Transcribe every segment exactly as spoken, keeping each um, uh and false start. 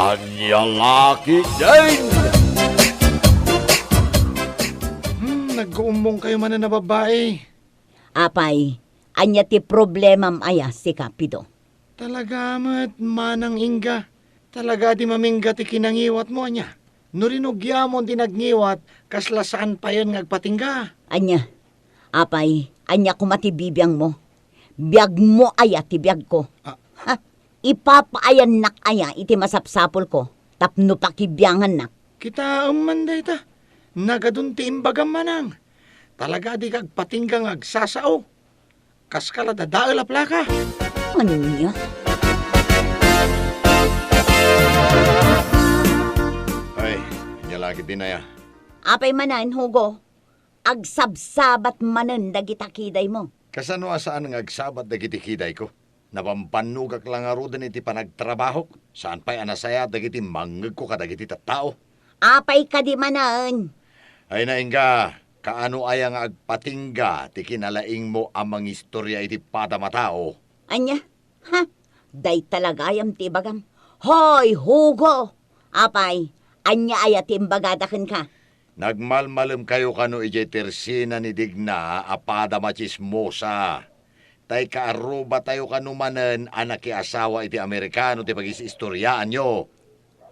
Ania la ketdin? Hmm, nagguumbong kayo manen a babbai. Apay, ania ti problemam aya, sika, Pido? Talaga met, Manang Inga. Talaga di mamingga ti kinangiwatmo, ania? No rinugiamon ti nagngiwat, kasla saan payen nga agpatingga. Ania? Apay, ania koma ti bibiangmo? Biagmo aya ti biagko? Ah. Ha? Ipapaayannak aya iti masapsapulko tapno pakibiangannak? Kitaem man dayta. Nagadun ti imbagam, Manang. Talaga dika agpatingga nga agsasao. Kaska la dadael a plaka. Ania? Ay, ania la ketdin aya? Apay manen, Hugo, agsabsabat manen dagita kidaymo. Kasano a saan nga agsabat dagiti kidayko? Nabambannogak la ngaruden iti panagtrabahok. Saan pay a nasayaat dagiti mangngegko kadagiti tattao. Apay kadi manen? Ay, Inga, kaano aya nga agpatingga ti kinalaingmo a mangistoria iti padam a tao? Ania? Ha? Dayta la gayam ti ibagam. Hoy, Hugo! Apay, ania aya ti imbagada kenka? Nagmalmalemkayo kano idiay tersina ni Digna a padam a tsismosa. Tay kaarrubatayo kano manen a nakiasawa iti Amerikano ti pagis-istoriaanyo.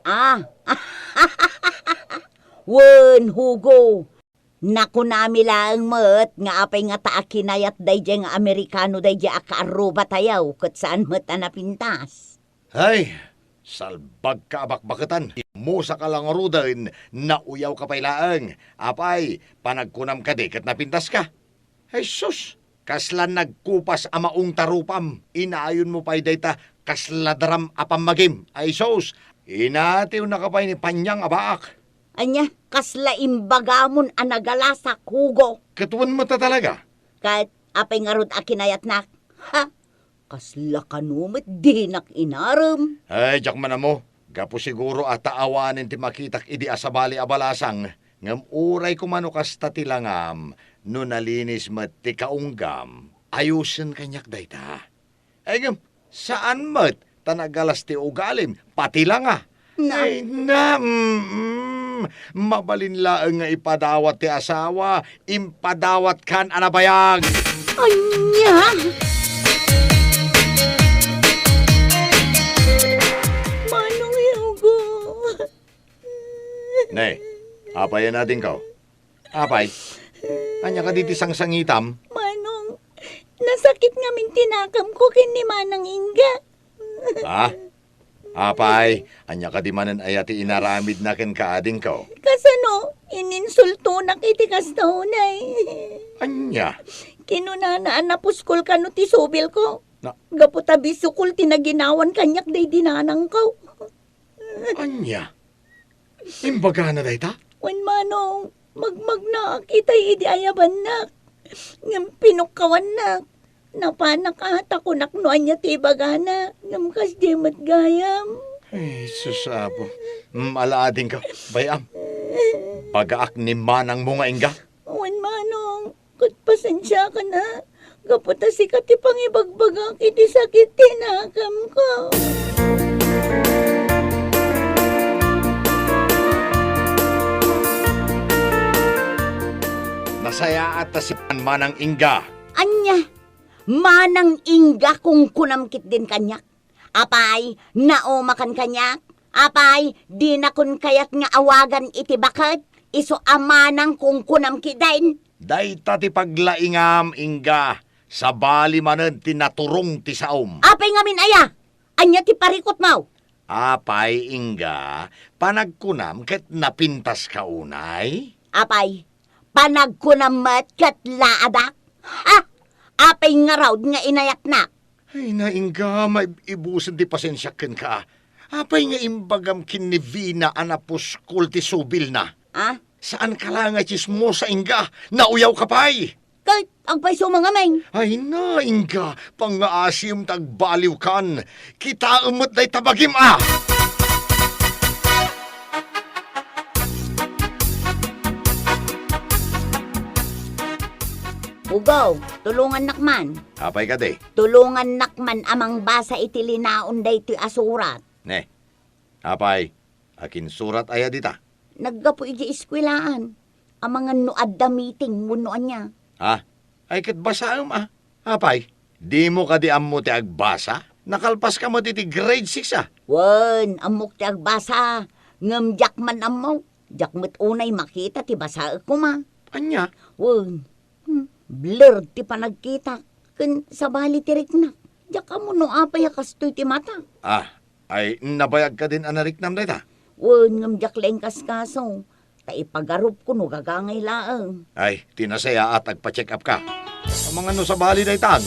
Ah! Wen, Hugo! Nakunami laeng met nga apay ngata a kinayat daydiay nga Amerikano daydiay a kaarrubatayo ket saan met a napintas. Ay, salbagka a bakbaketan. Mosaka la ngaruden, nauyawka pay laeng. Apay, panagkunam kadi ket napintaska? Ay sus, kasla nagkupas a maong tarupam. Inayonmo pay dayta kasla daram a pammagim. Ay sus, inatiwnaka pay ni Panyang a baak. Ania, kasla imbagamon a nagalasak, Hugo? Ket wen met a talaga? Ket apay ngarud a kinayatnak? Ha? Kasla kano met dinak inarem. Ay, diak man ammo. Gapu siguro a ta awanen ti makitak idi a sabali a balasang, ngem uray koma no kasta ti langam, no nalinis met ti kaunggam, ayosen kaniak dayta. Ay, ngem, saan met ta nagalas ti ugalim, pati langa. Na- Ay, na, mm, mm, mabalin laeng nga ipadawat ti asawa, impadawatkan a nabayag. Ania? Manong Hugo. Ne, apay a nadingkaw? Apay, ania kadi ti sangsangitam? Manong, nasakit ngamin ti nakamko ken ni Manang Inga. Ha? Apay, ania kadi manen aya ti inaramidna kenka, adingko? Kasano, ininsultonak iti kasta unay. Ania? Kinunana a napuskol kano ti subilko. Na- Gapu ta bisukol ti naginawan kaniak daydi nanangko. Ania? Imbagana dayta? Wen, Manong, magmagnaak itay idi ayabannak. Ngem pinukkawannak. Napanak a ta kunak no ania ti ibagana, ngem kasdi met gayam. Ay, sus, Apo. Mm, ala, adingko. Bay-am. Bagaak ni manangmo nga Inga. Wen, Manong. Ket pasensiakan a, gapu ta sika ti pangibagbagak iti sakit ti nakamko. Nasayaat ta si Manang Inga. Ania? Manang Inga, kunkunam ketdin kaniak. Apay, naumakan kaniak? Apay, dinakon kayat nga awagan iti baket? Isu a manang kunkunam ketdin. Dayta ti paglaingam, Inga. Sabali manen ti naturong ti saom. Apay ngamin aya? Ania ti parikutmo? Apay, Inga, panagkunam ket napintaska unay? Apay, panagkunam met ket laadak? Ha? Apay ngarud nga inayatnak? Ay, Inga, maib-ibusen ti pasensiak kenka. Apay nga imbagam ken ni Vina a napuskol ti subilna? Ah? Saanka la nga tsismosa, Inga. Nauyawka pay. Ket agpayso ngamin? Ay, Inga, pangngaasim ta agbaliwkan. Kitaem met dayta bagim a. Hugo, tulongannak man. Apay kadi? Tulongannak man a mangbasa iti linaon daytoy a surat. Ne. Apay, akinsurat aya dita? Naggapu idiay eskuelaan. Amangan no adda meeting wenno ania. Ah, ay ket basaem a. Apay, dimo kadi ammo ti agbasa? Nakalpaska met iti grade six a. Wen, ammok ti agbasa. Ngem diak man ammo. Diak met unay makita ti basaek koma. Ania? Wen, hmm, blurred ti panagkitak. Ken sabali ti riknak. Diak ammo no apay a kastoy ti mata. Ah, ay nabayag kadin a nariknam dayta? Wen, ngem diak la inkaskaso. Ta ipagarupko no gagangay laeng. Ay, ti nasayaat agpa-check up ka. Amangan no sabali daytan.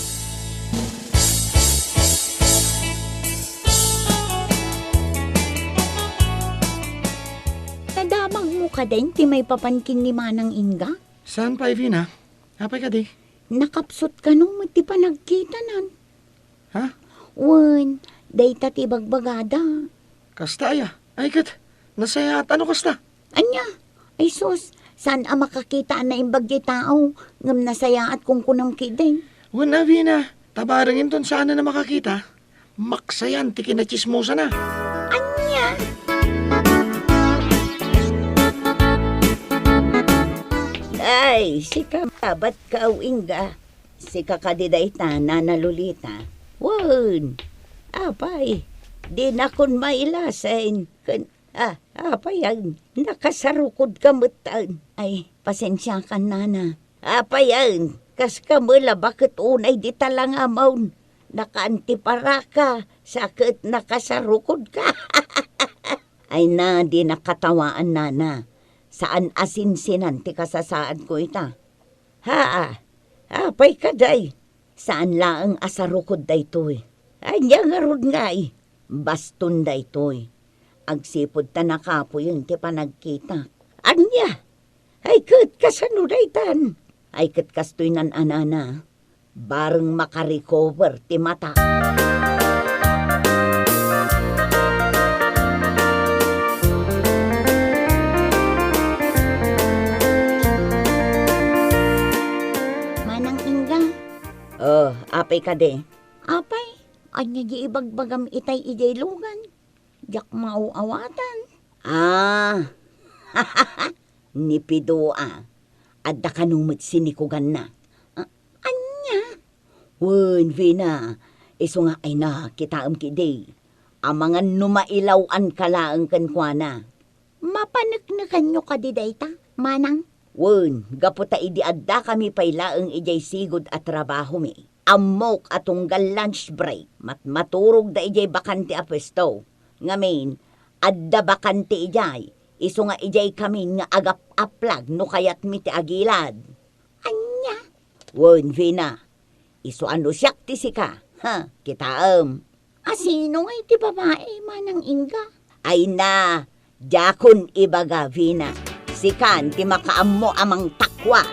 Nadamagmo kadin ti maipapan ken ni Manang Inga? Saan pay, Vina? Apay kadi? Nakapsut kano met ti panagkitanan. Ha? Wen, dayta ti ibagbagada. Kasta aya? Ay ket, nasayaat a no kasta. Ania? Ay sus, saan a makakita a naimbag ti tao, ngem nasayaat kunkunam ketdin. Wen a, Vina, ta bareng inton saanen a makakita, maksayan ti kinatsismosana. Ania? Ay, sika, abat ka, Inga. Sika kadi dayta, Nana Lolita? Wen, apay, dinakon mailasin. Ken, ah, apay, ay, nakasarukodka metten. Ay, pasensiakan, Nana. Apay, ay, kaskami la baket unay dita la nga amon. Nakaantiparaka, sa ket nakasarukodka. Ay na, di nakatawaan, Nana. Saan a sinsinan ti kasasaadko ita. Haa, apay kadi? Saan laeng a sarukod daytoy. Ania ngarud ngay? Baston daytoy. Agsipud ta nakapuyen ti panagkitak. Ania? Ay ket kasano daytan? Ay ket kastoy nan-anana. Bareng makarecover ti mata. Manang Inga. Oh, apay kadi? Apay, ania di ibagbagam itay idiay lugan? Diak maaw-awatan. Ah, ni Pido a. Adda kano met sinikuganna. Ah, ania? Wen, Vina, isu nga ay na, kitaem kidi. Amangan no mailaw-anka laeng kenkuana. Mapaneknekanyo kadi dayta, Manang? Wen, gapu ta idi addakami pay laeng idiay sigud a trabahomi. Ammok a tunggal lunch break, matmaturogda idiay bakante a puesto. Ngamin, adda bakante idiay, isu nga idiay kamin nga agap-aplag no kayatmi ti agilad. Ania? Wen, Vina, isu a no siak ti sika, ha, kitaem. A sino ngay ti babai, Manang Inga? Ay na, diakon ibaga, Vina. Sikan ti makaammo a mangtakwat.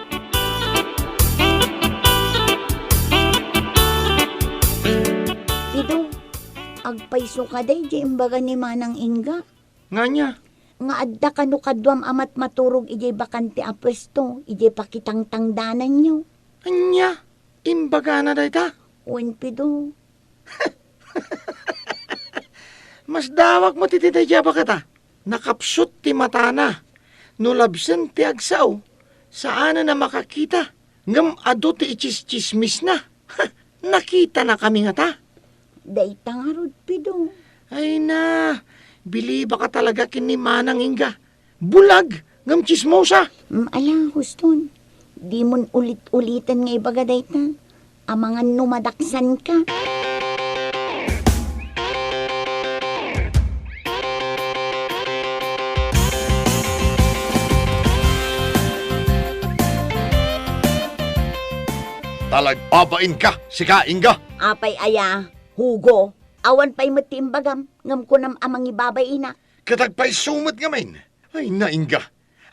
Pido, agpayso kadi di imbaga ni Manang Inga. Nga ania? Nga adda kano kaduam a matmaturog idiay bakante a puesto, idiay pakitangtangdananyo. Ania? Imbagana dayta? Wen, Pido. Masdawak met iti daydiay a baketa. Nakapsut ti matana. No labsen ti agsao, saanen a makakita. Ngem adu ti itsistsismisna. Nakitanakami ngata. Dayta ngarud, Pido. Ay na, bilibaka talaga ken ni Manang Inga. Bulag, ngem tsismosa. Mm, ala, Huston. Dimon ulit-uliten nga ibaga dayta. Amangan no madaksanka. Talagbabainka, sika, Inga. Apay aya, Hugo? Awan pay met ti imbagam, ngem kunam a mangibabainak. Ket agpayso met ngamin. Ay, naingga,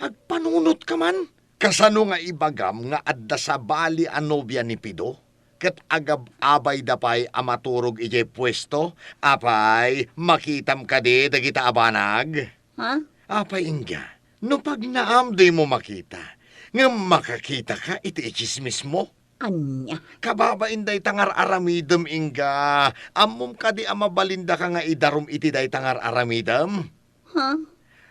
agpanunotka man. Kasano nga ibagam nga adda sabali a nobia ni Pido? Ket agab-abayda pay a maturog idiay puesto? Apay, makitam kadi dagita a banag? Ha? Apay, ingga, no pagnaam dimo makita, ngem makakitaka iti itsismismo? Ania? Kababain dayta nga ar-aramidem, Inga. Ammom kadi a mabalindaka nga idarum iti dayta nga ar-aramidem? Ha?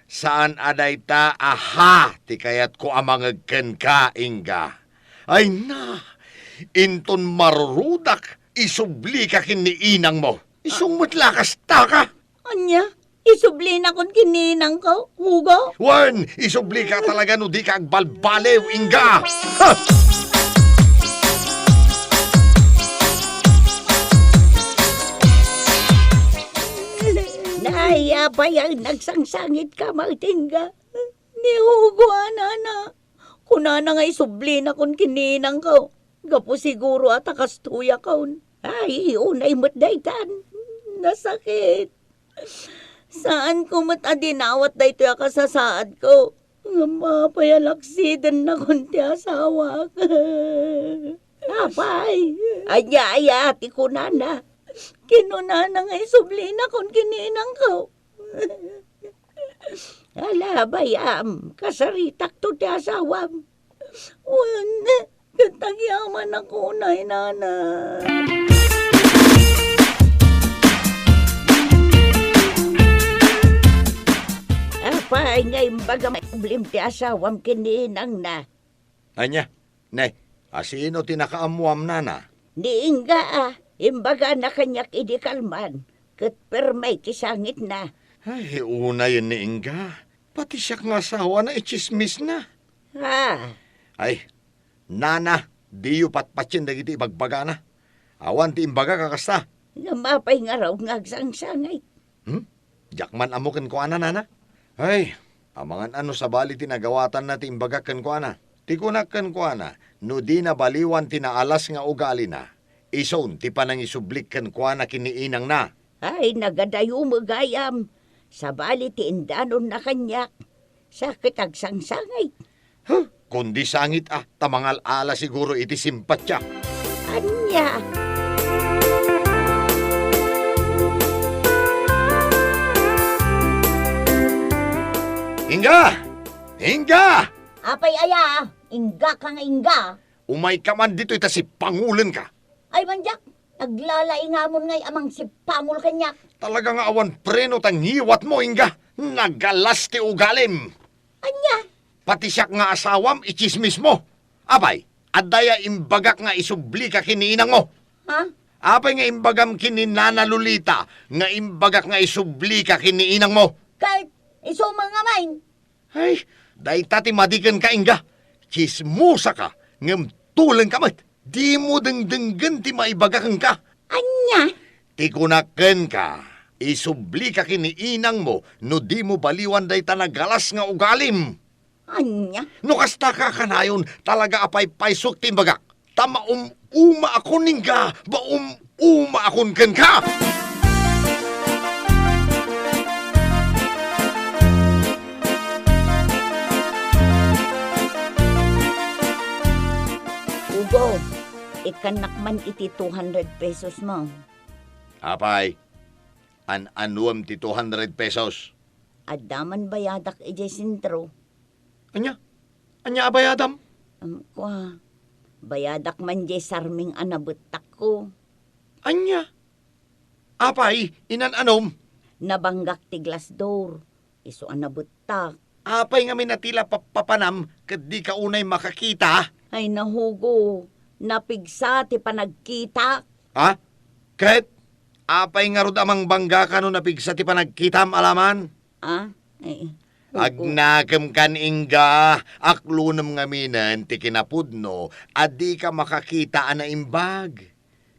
Saan a dayta, aha, ti kayatko a mangeg kenka, Inga. Ay na, inton marurudak, isublika ken ni inangmo. Isu met la kasta ka. Ania? Isublinakon ken ni inangko, Hugo? Wen, isublika talaga no dika agbalbaliw, Inga. Ha! Nay, apay a nagsangsangitka met, Inga? Ni Hugo a nana. Kunana nga isublinakon ken ni inangko. Gapu siguro a ta kastoyakon. Ay, unay met daytan. Nasakit. Saanko met a dinawat daytoy a kasasaadko. Ngem apay a laksidennakon ti asawak. Apay, ania aya ti kunana? Kinunana nga isublinakon ken ni inangko. Ala, bay-am, kasaritakto ti asawam. Wen, ket agyamanak unay, nana. Apay nga imbaga maikublim ti asawam ken ni inangna? Ania? Ne, a sino ti nakaammuam, nana? Ni Inga a, imbagana kaniak idi kalman, ket perme ti sangitna. Ay, unayen ni Inga. Pati siak nga asawana, itsismisna. Ah. Ay, nana, diyo patpatien dagiti ibagbagana. Awan ti imbagak a kasta. Ngem apay ngarud nga agsangsangay? Hmm? Diak man ammo kenkuana, nana. Ay, amangan a no sabali ti nagawatanna ti imbagak kenkuana. Ti kunak kenkuana, no dina baliwan ti naalas nga ugalina, isun ti panangisublik kenkuana ken ni inangna. Ay, nagadayo met gayam. Sabali ti indanonna kaniak, sa ket agsangsangay. Huh? Kundi sangit a, ta mangal-ala siguro iti simpatiak. Ania? Inga! Inga! Apay aya? Inggaka nga Inga? Umayka man ditoy ta sipangulenka. Ay, mandiak, naglalaingamon ngay a mangsipangol kaniak. Talaga nga awan preno ta ngiwatmo, Inga. Nagalas ti ugalim. Ania? Pati siak nga asawam, itsismismo. Apay, adda aya imbagak nga isublika ken ni inangmo? Ha? Apay nga imbagam ken ni Nana Lolita nga imbagak nga isublika ken ni inangmo? Ket isu met ngamin. Ay, dayta ti madi kenka, Inga. Tsismosa ka, ngem tuleng ka met. Dimo dengdenggen ti maibaga kenka. Ania? Ti kunak kenka, isublika ken ni inangmo no dimo baliwan dayta nagalas nga ugalim. Ania? No kasta ka kanayon, talaga a paypaysok ti imbagak. Ta maum-umaakon, Inga, maum-umaakon kenka! Hugo, ikkannak man iti two hundred pesos mo. Apay, an-anuem ti two hundred pesos? Adda man bayadak idiay sentro. Ania? Ania a bayadam? Am, kua, bayadak man diay sarming a nabettakko. Ania? Apay, inan-anom? Nabanggak ti glass door. Isu a nabettak. Apay ngamin a ti la pappapanam ket dika unay makakita? Ay, na Hugo, napigsa ti panagkitak. Ha? Ket? Apay ngarud a mangbangga ka no napigsa ti panagkitam, alaman? Ah, eh, oo. Agnakem kan Inga, aklonem ngaminen ti kinapudno a dika makakita a naimbag.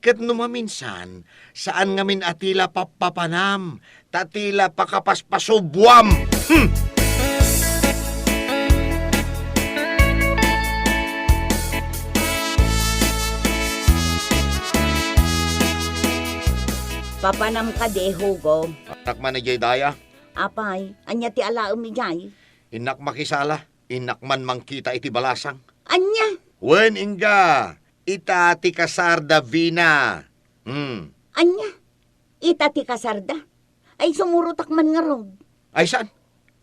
Ket no maminsan, saan ngamin a ti la pappapanam, ta ti la pakapaspasubuam. Hmm! Papanam kadi, Hugo? Anak man idiay daya. Apay, ania ti alaem idiay? Innak makisala, innak man mangkita iti balasang. Ania? Wen, Inga, ita ti kasar da Vina. Hmm. Ania? Ita ti kasar da? Ay, sumurotak man ngarud. Ay, saan?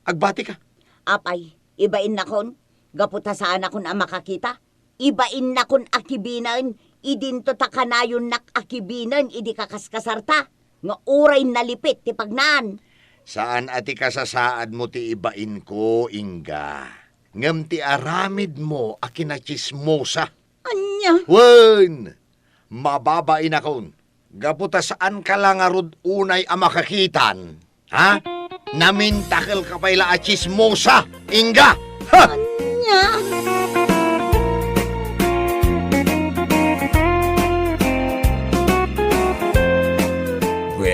Agbati ka. Apay, ibainnakon, gapu ta saanakon a makakita. Ibainnakon a kibinen, idinto ta kanayonnak a kibinen idi kakaskasarta, nga uray nalipit ti pagnaan. Saan a ti kasasaadmo ti ibainko, Inga. Ngem ti aramidmo a kinatsismosa. Ania? Wen, mababainakon. Gapu ta saanka la ngarud unay a makakitan, ha? Namintakelka pay la a tsismosa, Inga! Ha! Ania?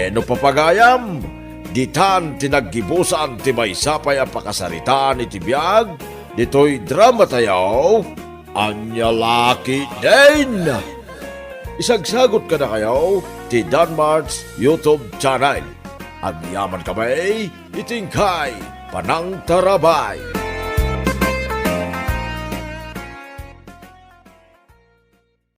Bueno, papagayam, ditan ti naggibusan ti maysa pay a pakasaritaan iti biag ditoy dramatayo, Ania La Ketdin! Isagsagut kadakayo ti Danmart's YouTube channel. Agyamankami iti inkay panangtarabay.